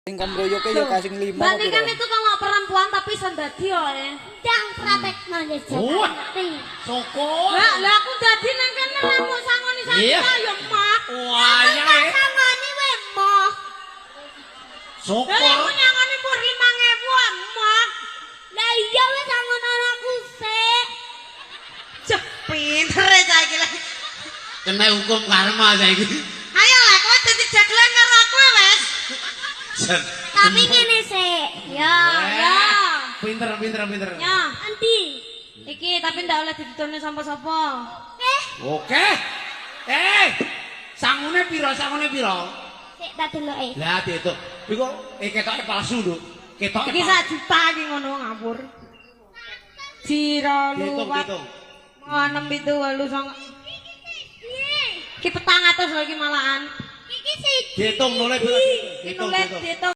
Sing kon mroyoke ya kasing 5. Mbak Niken itu kalau perempuan tapi iso dadi yo eh. Ndang praktekno njajal. Wah. Ngerti. Syukur. Lah lah aku dadi nang kene lah mok sangoni sak Iya. juta ya mak. Wah, ya. Tak sangoni we moh. Syukur. Lah aku nyangoni pur 5.000 mak. Lah iya wis sangono aku sik. Cah pinter e cah iki lah. Kena hukum karma saiki. Ayo lah kowe dadi jagoan karo aku ya wes. Tapi ngene sik. Ya, ya. Pinter, pinter, pinter. Ya. Endi? Iki tapi ndak oleh didudone sapa-sapa. Eh, Oke. Eh, sangune piro? Sangune piro? Sik tak deloke. Lah diitung. Iku ketoke palsu, Nduk. Ketoke. Iki sak juta iki ngono ngawur. Jiro Dihitung, luwat. dihitung. 6 7 8 9. Piye? Ki 400 lho iki malahan. Iki siji. Dihitung noleh piro? Dihitung, Nulis dihitung. dihitung.